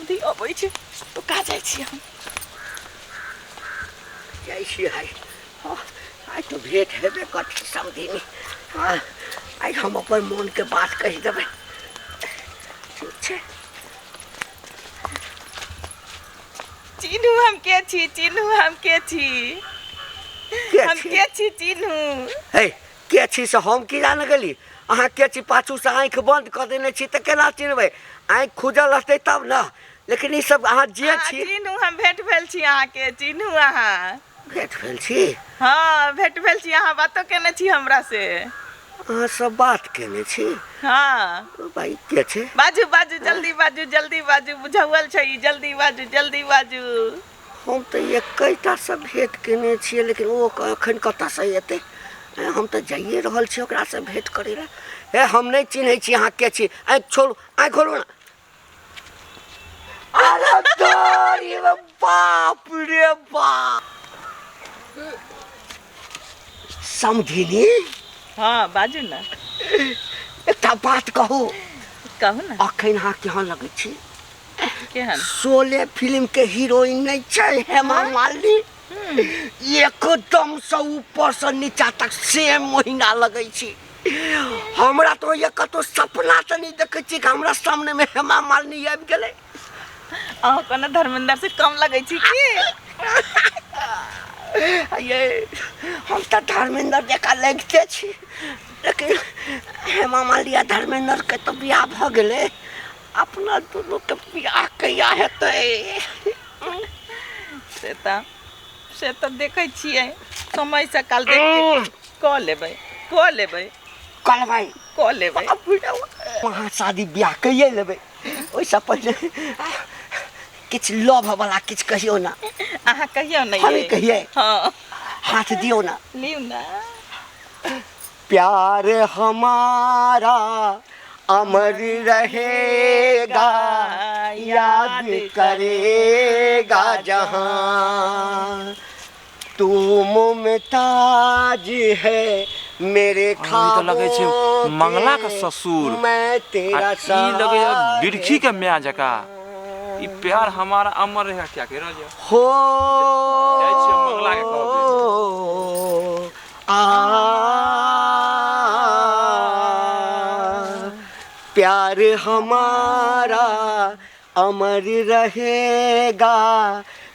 समधी अबै छै तो का जाइ छी हम जाइ छी आइ। हँ, आइ तऽ भेंट हेबे करतै समधिनी। हँ, आइ हम अपन मोनके बात कहि देबै। ठीक छै। चिन्हू हम के छी, चिन्हू हम के छी। के हम छी? के छी चिन्हू। हे, के छी से हम की जाने गेली? अहाँ के छी? पाछूसँ आँखि बन्द कऽ देने छी तऽ केना चिन्हबै? आँखि खुजल रहतै तब ने। लेकिन ई सब अहाँ जे अहाँ छी। चिन्हू, हम भेंट भेल छी अहाँके, चिन्हू अहाँ। भेंट भेल छी? हँ, भेंट भेल छी, अहाँ बातो केने छी हमरा से। अहाँ सब बात केने छी? हँ। ओ भाई के छै? बाजू बाजू, जल्दी बाजू, जल्दी बाजू, बुझौअल छै ई, जल्दी बाजू, जल्दी बाजू। हम तऽ एकेटा से भेंट केने छियै, लेकिन ओ एखन कतऽसँ एतै? हम तऽ जाइए रहल छी ओकरासँ भेंट करै लए। हे, हम नहि चिन्है छी अहाँ के छी। आँखि छोड़ू, आँखि खोलू ने। अरे तोरी बाप रे बाप। समधिनी। हाँ, बाजू ने। एकटा बात कहू? कहू ने। अखन अहाँ केहन लगै छी? केहन? शोले फिल्म के हीरोइन नहीं छै हेमा मालिनी? एकदम से ऊपर से नीचा तक सेम महीना लगै छी। हमरा तो ये कतौ सपना तऽ नहि देखै छी कि हमरा सामने में हेमा मालिनी आबि गेलै। अहाँ कोनो धर्मेंद्र से कम लगै छी की? ये हम तऽ धर्मेंद्र जकाँ लगिते छी, लेकिन हेमा मालिनी आ धर्मेंद्र के तऽ बियाह भऽ गेलै, अपना दुनू के बियाह कहिया हेतै? से तऽ देखै छियै, समय से काल देख के कऽ लेबै, कऽ लेबै। करबै। कऽ लेबै। अहाँ शादी बियाह कहिए लेबै, ओहिसँ पहिले किछु लव वाला किछु कहियौ ने। अहाँ कहियौ ने। हम ये। कहियै? हाँ। हाथ दियौ ने। लियौ ने। प्यार हमारा अमर रहेगा, याद करेगा जहां, तू मुमताज है मेरे ई तऽ लगै छै ख्वाबों मंगला के के, ससुर मैं आ तेरा ई लगैया बिरखी के माय जकाँ। ई प्यार हमारा अमर रहेगा क्या कहि रहल यऽ? हो जाइ छियै मंगला के कहबै। आ प्यार हमारा अमर रहेगा,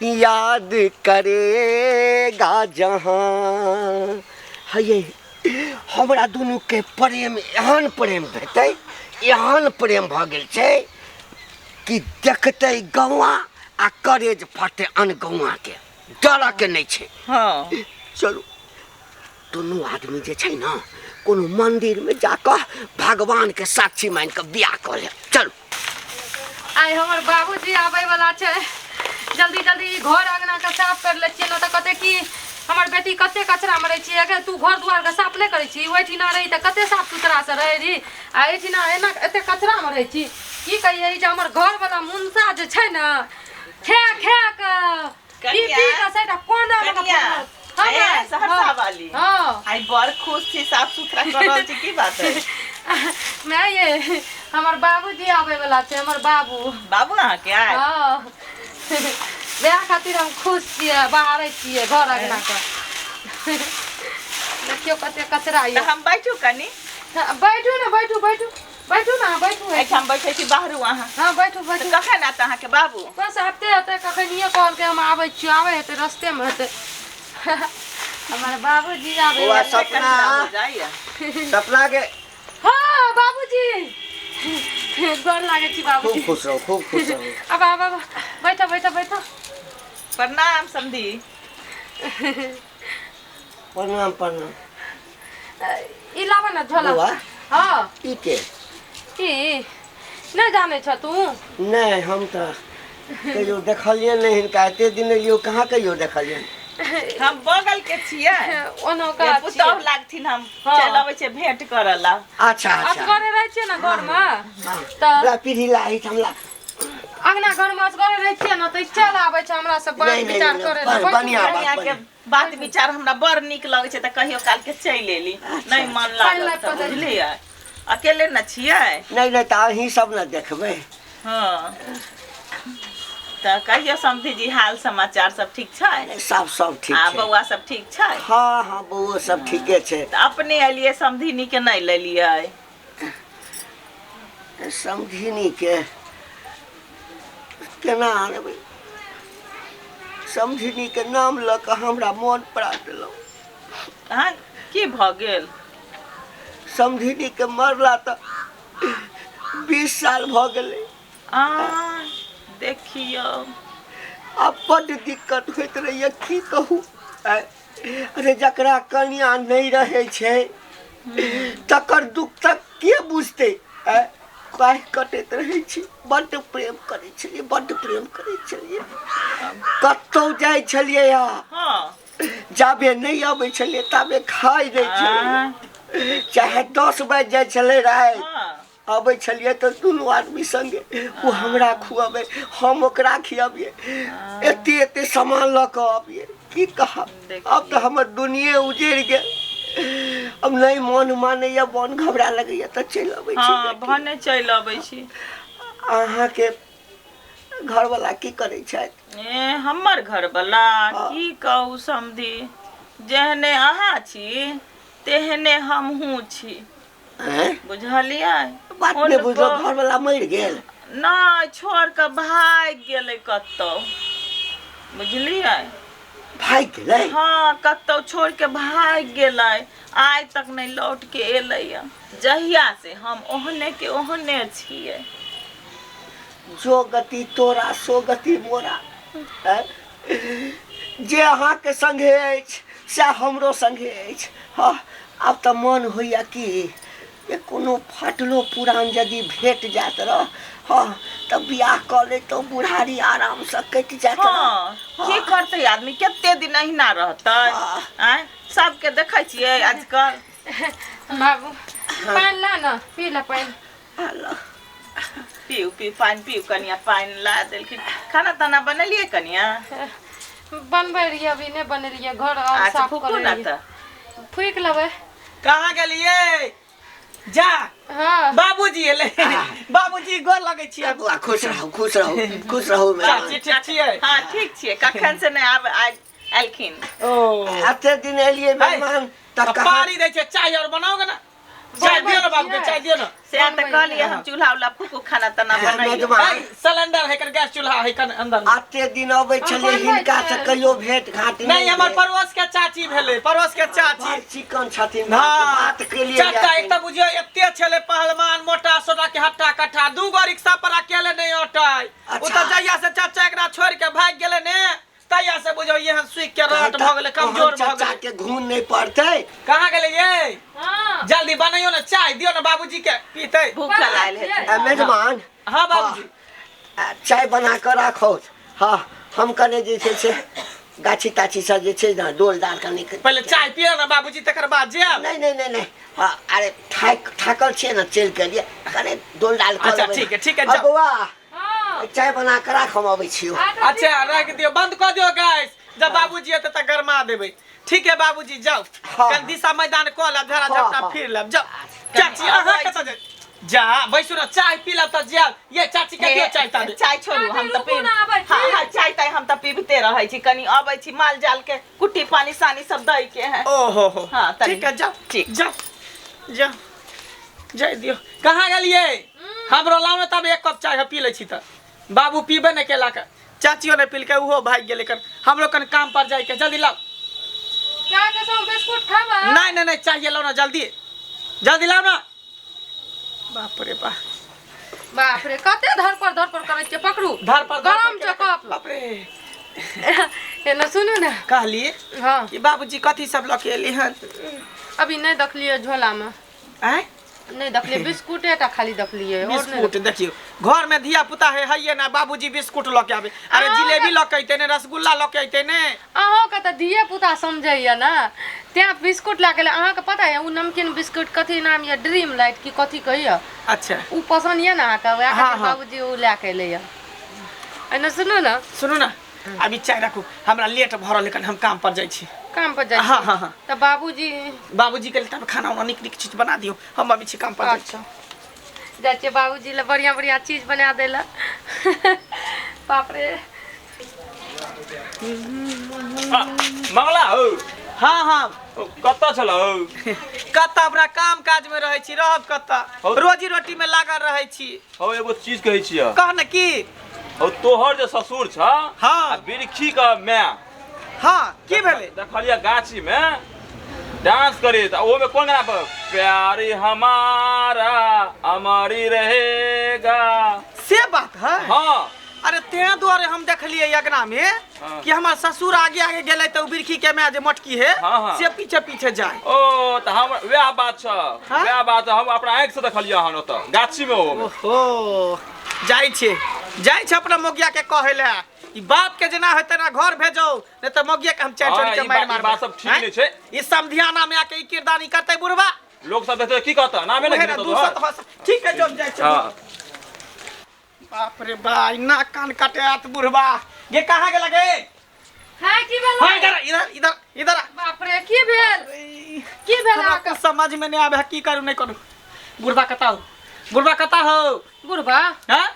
याद करेगा जहां। हे, हमरा दुनू के प्रेम एहन प्रेम हेतै, एहन प्रेम भऽ गेल छै कि देखतै गौआ आ करेज फटतै अनगौआ के, डरऽ के नहि छै। हाँ। चलू दुनू आदमी जे छै ने कोनो मंदिर में जाकऽ भगवान के साक्षी मान कऽ बियाह कऽ लेब। चलू। आइ हमर बाबूजी आबै वाला छै, जल्दी जल्दी ई घर अंगना के साफ कर लै छियै, नहि तऽ कहतै कि हमर बेटी कते कचरा मे रहै छी। अगर तू घर दुआर के साफ नहि करै छी, ओहिठिना रही तऽ कते साफ सुथरा से रहै रही, आ एहिठिना एना एते कचरा मे रहै छी। की कहियै, ई जे हमर घर वाला मुनसा जे छै ने, खे खे के पी पी के से कोना मे कनिया, हाँ, ए, सहरसा हाँ, वाली। हाँ। आइ बड़ खुश छी, साफ सुथरा कर रहल छी, की बात है? माय ये, हमर बाबूजी आबै वाला छै, हमर बाबू। बाबू अहाँके आयल? हाँ, वएह खातिर हम खुश छियै, बाहरै छियै घर अंगना के। देखियौ कते कचरा तऽ यऽ। हम बैठू कनी? हाँ, बैठू ने, बैठू बैठू बैठू ने, अहाँ बैठू। एहिठाम बैठे छी, बाहरू अहाँ। हाँ, बैठू तऽ बैठू। कखन आयत अहाँके बाबू? बस आबते हेतै, कखनिये कहलकै हम आबै छियौ, आबै हेतै, रस्ते मे हेतै। हमर बाबूजी आबै। बौआ, हेतै। सपना। कचरा हो जाइए। सपना के। हाँ बाबूजी, गोर लागै छी बाबूजी। खूब खुश रहू, खूब खुश रहू। अब आब आब, बैठो बैठो बैठो। प्रणाम समधी। प्रणाम प्रणाम। ई लाबऽ ने झोला। बौआ। हाँ। ई के? ई नहि जानै छ तू? नहि, हम तऽ कहियो देखलियै नहि हिनका, एते दिन एलियो कहाँ कहियो देखलियै। हम बगल के छियै। ओना ये का पुतहु लागथिन हम। हाँ। चलि अबै छै भेंट करऽ ला। अच्छा अच्छा। असगरे रहै छियै ने घरमे। हाँ। तऽ ला पीढ़ी ला एहिठाम ला। अंगना घरमे असगरे रहै छियै ने तऽ चलि आबै छै हमरा सब बात नहि, नहि, विचार नहि, करै लए। बड़ बैठू। बढ़िआँ बात। कनिया के बात विचार हमरा बड़ नीक लगै छै, तऽ कहियो काल के चलि एली, नहि मन पानि लागल लाबि तऽ कऽ दे। बुझलियै, अकेले न छियै। नहि नहि, तऽ अहीं सब ने देखबै। हँ। तऽ कहियौ समधी जी, हाल समाचार सब ठीक छै? नहि, सब सब ठीक आ छै। बौआ सब ठीक छै? हँ हँ, बौओ सब ठीके छै। तऽ अपने एलियै, समधिनी के नहि लेलियै? समधिनी के केना आनबै? समधिनी के नाम लऽ कऽ हमरा मोन पड़ा देलहुँ। हँ, की भऽ गेल? समधिनी के मरला तऽ 20 साल भऽ गेलै। आ देखियौ, आब बड्ड दिक्कत होइत रहैए, की कहू। अरे जकरा कनिया नहि रहै छै तकर दुख तक के बुझतै? काहि कटैत रहै छी। बड्ड प्रेम करै छलियै, बड्ड प्रेम करै छलियै। कतहु जाइ छलियै आ जाबे नहि अबै छलियै ताबे खाइ नहि छलियै, चाहे 10 बाजि जाइ छलै राति। अबै छलियै तऽ दुनू आदमी संगे, ओ हमरा खुअबै, हम ओकरा खियबियै, एते एते सामान लऽ कऽ अबियै। की कहब, आब तऽ हमर दुनिये उजड़ि गेल। अब नहि मन मानैया, मन घबरा लगैया तऽ चलि अबै छी। हँ, भने चलि अबै छी। अहाँके घरवला की करै छथि? ए, हमर घरवला की कहू समधी, जेहने अहाँ छी तेहने हमहूँ छी। आँय? बुझलियै? बात नहि बुझलहुँ। घरवला मरि गेल? नहि, छोड़ कऽ भागि गेलै कतहु, बुझलियै? भागि गेलै? हँ, कतहु छोड़ के भागि गेलै, आइ तक नहि लौट के एलैया। जहिया से हम ओहने के ओहने छियै। जो गति तोरा सो गति मोरा। आँय? जे अहाँके संगे अछि सएह हमरो संगे अछि। हँ, आब तऽ मन होइए कि जे कोनो फटलो पुरान यदि भेट जायत रह, हँ, तऽ बियाह कऽ लैतहुँ, बुढ़ारी आरामसँ कटि जायत रह। हँ, की करतै आदमी, कते दिन अहिना रहतै? आँय, सबके देखै छियै आजकल। बाबू, पानि ला ने, पी ले पानि। हेलो। पीउ पीउ, पानि पीउ। कनिया पानि ला देलखिन। खाना ताना बनेलियै कनिया? बनबै रहियै, अभी नहि बनेलियै। घर और अच्छा, साफ फूकू करै ने रहियै। तऽ फूकि लेबै। कहाँ गेलियै जा? हँ, बाबूजी एलै। बाबूजी, गोर लगै छियै। बौआ, खुश रहू, खुश रहू, खुश रहू मेहमान। चाची, ठीक छियै? हँ, ठीक छियै। कखन से नहि आब एलखिन। ओ एते दिन एलियै मेहमान तऽ तऽ कहाँ पानी दै छै। चाय और बनाओगे ना? चाय दियौ ने बाबूके, चाय दियौ ने। सएह तऽ कहलियै हम, चूल्हा उल्हा फूकू, खाना ताना बनैयौ। मेजबान। है, सिलेंडर है कर, गैस चूल्हा है कर अंदर में। एते दिन अबै छलियै, बनबै हिनका से छै। कहियो भेंट घाट नहीं, हमर भेल। पड़ोस के चाची भेलै, पड़ोस के चाची। बड़ चिकन छथिन। हाँ, बात केलियै। चाचा एक तऽ बुझियौ एते छलै पहलवान, मोटा सोटा के हट्टा कट्ठा, दू गो रिक्शा पर अकेले नहीं अटै। ओ तऽ जहिया से चाचा एकरा छोड़ि के भागि गेलै ने, तहिया से बुझियौ एहन सुखि के रट भऽ गेलै, कमजोर भऽ चाचा गेलै। के घून नहि पड़तै। कहाँ गेलै ये? हँ। जल्दी बनैयौ ने, चाय दियौ ने, बाबूजी के पीतै। भूखल आयल हेतै। आ, मेजबान। हाँ बाबूजी। आ, चाय बना कऽ राखौ। हँ, हम कने जे छै से गाछी ताछी सब जे छै ने, डोल डाल कने। पहिले चाय पियौ ने बाबूजी, तकर बाद जायब। नहि नहि नहि नहि, हँ, अरे थाक थाकल छियै ने, चलि के लिए कने डोल डाल कऽ अच्छा, लेबै। ठीक है, ठीक है, आ, जाओ। बौआ। हँ। चाय बना कऽ राख, हम अबै छियौ। अच्छा, रख दियौ, बंद कऽ दियौ गैस। जब बाबूजी एतै तऽ गरमा देबै। ठीक है बाबूजी, जाउ। हाँ। कल दिशा मैदान कऽ लेब, झड़ा हाँ, झपटा हाँ। फिर लेब। जाउ चाची, अहाँ कतऽ जाय जा बैसू ने, चाय पी लेब तऽ जायब। ये चाची के दियौ चाय ताबे। चाय छोड़ू, हम तऽ रुकू पीब ने, आबै छी। हँ हँ, चाय ताय हम तऽ पीबिते रहै छी। कनी अबै छी, माल जाल के कुट्टी पानी सानी सब दै के है। ओहो हो। हाँ, तनी। ठीक है, जाउ। ठीक। जाउ जाउ, जाय दियौ। कहाँ गेलियै? हमरो लाउ ने तब एक कप चाय, हम पी लै छी। तऽ बाबू पीबे नहि केलक, चाचियो नहि पीलकै, ओहो भागि गेलै। कन हमरो कन काम पर जाइके, जल्दी लाउ। चाय के संग बिस्कुट खेबै? नहीं नहीं नहीं, चाहिए, लाओ ना जल्दी, जल्दी लाओ ना। बाप रे बाप। बाप रे, कते धर पर करै छियै, पकड़ू। धर पर गरम छै कप। बाप रे। एना सुनू ने। कहलिए हँ। कि बाबूजी कथी सब लऽ के एली हन? अभी नहि देखलियै झोलामे। आँय? नहि देखलियै, बिस्कुटे टा खाली देखलियै और नहि। बिस्कुट देखियौ, घर में धिया पुता है हइये ना, बाबूजी बिस्कुट लऽ के आबे। अरे जिलेबी लऽ के अइते ने, रसगुल्ला लऽ के अइते ने। अहाँके तऽ धिये पुता समझैया ने, तें बिस्कुट लए गेलै। अहाँके पता यऽ ओ नमकीन बिस्कुट कथी नाम यऽ, ड्रीम लाइट की कथी कहैया? अच्छा। ओ पसन्द यऽ ने अहाँके, वएह हाँ, खातिर हाँ। बाबूजी ओ लए के एलैया। एने सुनू ने। सुनू ने, अभी चाय राखू, हमरा लेट भऽ रहल है, कनि हम काम पर जाइ छी। काम पर जाइ? हाँ, हाँ, हाँ। तऽ बाबूजी? बाबूजी के लिए तब खाना उना नीक नीक चीज बना दियौ, हम अभी छी काम पर जाइ छी। अच्छा, जाइ छियै बाबूजी लए बढ़िआँ बढ़िआँ चीज बना दै लए। बाप रे। आ, मंगला हो। हाँ हाँ। कतऽ छल हौ? कतऽ अपना काम काज में रहै छी, रहब कतऽ, हौ। रोजी रोटी में लागल रहै छी। हौ एगो चीज कहै छियह। कह ने की। हौ तोहर जे ससुर छ। हाँ। आ बिरखी के माय। हाँ, की भेलै? देखलियै गाछी में डांस करे, त ओमे कोन गाना पर प्यार हमारा अमरी रहेगा, से बात है? हाँ। अरे तें दुआरे हम देखलियै अगना में हाँ। कि हमर ससुर आगे आगे गेलै तऽ उ बिरखी के माय जे मोटकी है, हाँ, हाँ। से पीछे पीछे जाए। ओ तऽ हम वएह बात छ। हाँ? वएह बात हम अपना आँखि से देखलियै हन ओतऽ गाछी में ओ। ओहो, जाइ छै, जाइ छै अपना मोगिया के कहै लए, ई बाप के जेना होय तेना घर भेजो, नहीं तऽ मोगिया के हम चारि हाँ, चोरी के ई मारि बात- ई मारबै। बात सब ठीक हैं? नहि छै। ई समधियाना में आके ई किरदानी करतै बुढ़बा, लोक सब देखतै की कहता, नामे उहे नहि ने गिनतौ दूसत तोहर। हस। ठीक है, जो जाइ छै। हाँ। बाप रे बा, ई नाक कान कटात बुढ़बा ये कहाँ गेल गे? हाँ, की भेल? हाँ, इधर इधर इधर इधर आ। बाप रे, की भेल, की भेल हमरा अहाँके? कुछ समझ में नहीं आवे है, की करू नहीं करू। बुढ़बा कता हो, बुढ़बा कता हो? बुढ़बा? हाँ?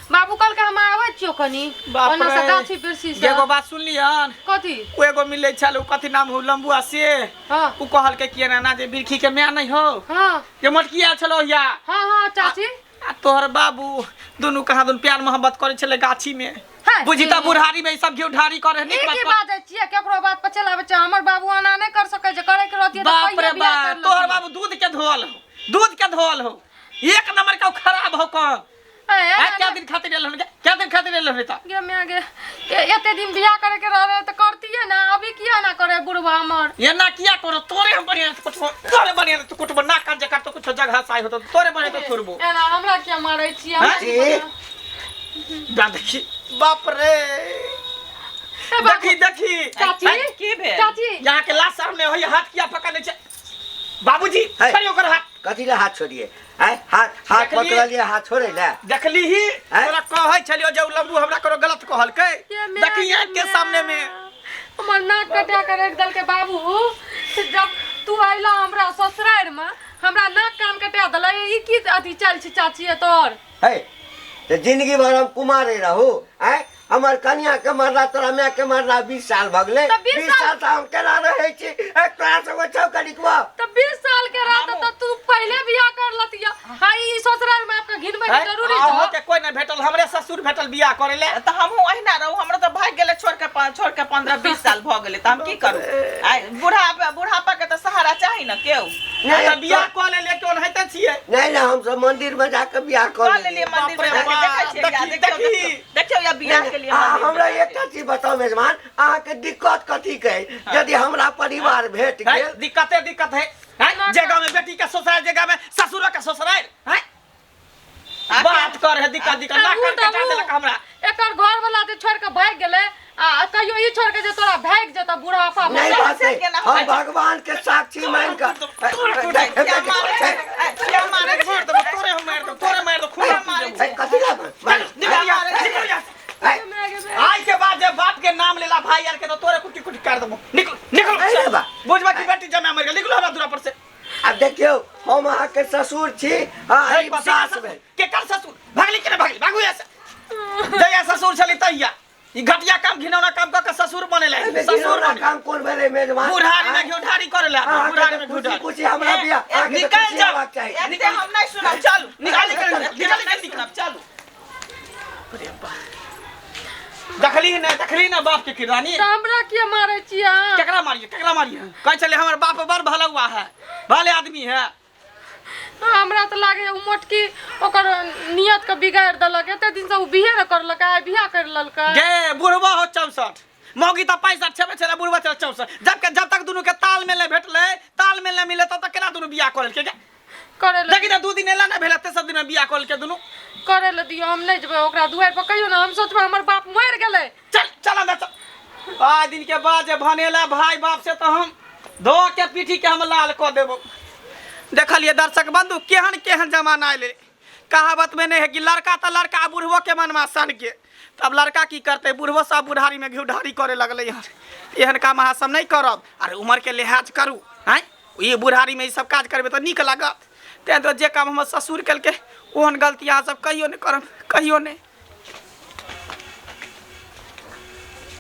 बाबू कहलकै हम आबै छियौ कनी बाप ओना से रे। गाछी बिरसी से। एगो बात सुनलियन? कथी? ओ एगो मिलै छल, ओ कथी नाम हो, लम्बुआ से। हाँ। ओ कहलकै कि एना एना जे बिरखी के माय नहीं हो। हाँ। जे मोटकी आयल छलो हिया। हाँ हाँ चाची। आ तोहर बाबू दुनू कहाँ दुनू प्यार मोहब्बत करै छलै गाछी में। है, बुझी तऽ जी। बुढ़ारी में ई सब घी ढारी करे नीक ई बात की कर। बाजै छियै? केकरो बात पर चलाबै छै? हमर बाबू एना नहि कर सकै छै, करे के रहतियै तऽ बाप रे कहिये बियाह बाप, कर तोहर लेतियै। बाबू दूध के धोअल हो, दूध के धोअल हो, एक नंबर का खराब हो कौन। ए, ए, ए, क्या दिन खातिर एल हन, क्या दिन खातिर एल हन त? गे माय गे, एते दिन बियाह करे के रहे तऽ करतियै ना, अभी किया ना करे बुढ़बा हमर? एना किया करो? तोरे हम बढ़िया से कुटबो, तोरे बढ़िया से कुटबो, ना कान जे करतो कुछ जगह साई होतो, तोरे बढ़िया से थोड़बो। एना हमरा किया मारै छियै? हैं? हमरा की पता? जा देखी, बाप रे। ए बाबू। देखी देखी। चाची। हैं? की भेल? चाची। यहाँ के लाश सामने होई, हाथ किया पकड़ने छै? बाबूजी, है। छोड़ियो ओकर हाथ। कथी ले हाथ छोड़िए? आँय, हाथ हाथ देखलियै? पकड़लिए, हाथ छोड़े ले? देखली ही? हैं? तोरा कहै छलियो जे उ लम्बू हमरा कोनो गलत कहलकै। ये माय देखी आँख के गे सामने माय। में। हमर नाक कटा के रखि देलकै बाबू। जब तू अयला हमरा ससुरारि में, हमरा नाक कान कटा देलक। ई की अथी चालि छै चाची तोहर? है तऽ जिंदगी भर हम कुमारे रहू? आँय, हमर कनिया के मरला, तोरा माय के मरला 20 साल भऽ गेलै। तऽ 20 20 साल से हम केना रहै छी? ए, तोरा सबके छौ कनिकबा? तऽ 20 साल के रहत तऽ तू पहिले बियाह कर लतिया। हाँ, ई ससुरारि में आपके घिनबै के हैं? जरूरी अहूँ छौ? के कोई नहीं भेटल, हमरे ससुर भेटल बियाह करे ले। तऽ हमहूँ अहिना रहू, हमरो तऽ भागि गेलै छोड़ के, छोड़ के 15-20 साल भऽ गेलै, तऽ हम की करू? आइ बुढ़ापा, बुढ़ापा के तऽ सहारा चाही ने केओ। नहि, तऽ बियाह कऽ ले ले, ओनाहिते छियै। नहि नहि, हमसब मंदिर में जाके बियाह कऽ कऽ लेलियै मंदिर में बाप रे जाके। देखै छियै बाप, या, देखी, देखियौ, देखी। देखियौ, देखियौ या बियाह के लिए आ, मंदिर में हमरा जाके। एकटा चीज बताउ मेजबान, अहाँके दिक्कत कथी के? यदि हमरा परिवार भेट हैं? गेल। दिक्कते दिक्कत है, हैं? जे गाँव में बेटी के ससुराल, जे गाँव में ससुरो के ससुराल, हैं? आ, बात कर है दिक्कत दिक्कत, नाक उ कान तऽ कटा उ। देलक हमरा। एकर घर वाला जे छोड़ के भागि गेलै, आ कहियो ई छोड़ के जे तोरा भागि जेतौ बुढ़ापा में। नहीं से बात है, केना हम होइ छै? भगवान के साक्षी मान कऽ किया मारै छै? किया मारै छै? छोड़ देबो तोरे, हम मारि देबो तोरे, मारि देबो, खूब मारै छै। कथी लए मार- निकल यहाँ से, निकल यहाँ से। ऐ, आइ के बाद जे बाप के नाम लेला भाई यार के, तो तोरे कुटी कुटी काट देबो। निकल निकल। अरे बा। बुझबा की बेटी जमा मर गेल, निकलो हमरा दूरा पर से। आब देखियौ, हम अहाँके ससुर छी। हाँ, हे, ई बाप, सास भेल। केकर ससुर? भागली के भागली, भागू यहाँ से। जहिया ससुर छली तहिया ई घटिया काम, घिनौना काम कऽ के ससुर बनेले। एहिमे ससुर घिनौना बने काम कोन भेलै मेजबान? बुढ़ारी में घिउढारी करेला। अहाँके बुढ़ारी तऽ में खुशी घिउढारी। खुशी हमरा बियाह, अहाँके तऽ निकल खुशी जाओ। हेबाक चाही। एते हम नहि सुनब, चलू। निकाल निकाल एते निकाल हम नहि सुनब, चलू। देखली ने, देखली ने बाप के किरदानी? तऽ हमरा किया मारै छियै अहाँ? केकरा मारिए, केकरा मारिए? कहै छलै हमर बाप बड़ भला हुआ है, भले आदमी है। हमरा तऽ लागैए ओ मोटकी ओकर नियत के बिगाड़ि देलक। एते दिन से ओ बिहे ने करलकै, आइ बियाह करि लेलकै। गे बुढ़बा हो 64, मौगी तऽ 65 छेबे छलै, बुढ़बा छलै 64। जबके जब तक दुनू के तालमेल नहि भेटलै, तालमेल नहि मिले, तब तक केना दुनू बियाह कऽ लेलकै गे? करे लए देखी तऽ 2 दिन एला नहि भेलै, तेसर दिन में बियाह कऽ लेलकै दुनू। करे लए दियौ, हम नहि जेबै ओकरा दुआरि पर कहियो ने। हम सोचबै हमर बाप मरि गेलै। चल चल अंदर चल। आइ दिन के बाद जे भनेला भाई बाप से, तऽ हम धो के पीठी के हम लाल कऽ देबो। देखलिए दर्शक बंधु, केहन केहन जमाना अयलै। कहावत में नहीं है कि लड़का तऽ लड़का, बुढ़बो के मनमा सन के। तब लड़का की करतै? बुढ़बो सब बुढ़ारी में घिउढारी करे लगलै हन। एहन काम अहाँ सब नहि करब। अरे उम्र के लिहाज करू। आँय, ई बुढ़ारी में ई सब काज करबै तऽ नीक लागत? तेँ दुआरे जे काम हमर ससुर केलकै, ओहन गलती अहाँ सब कहियो नहि करब, कहियो नहि।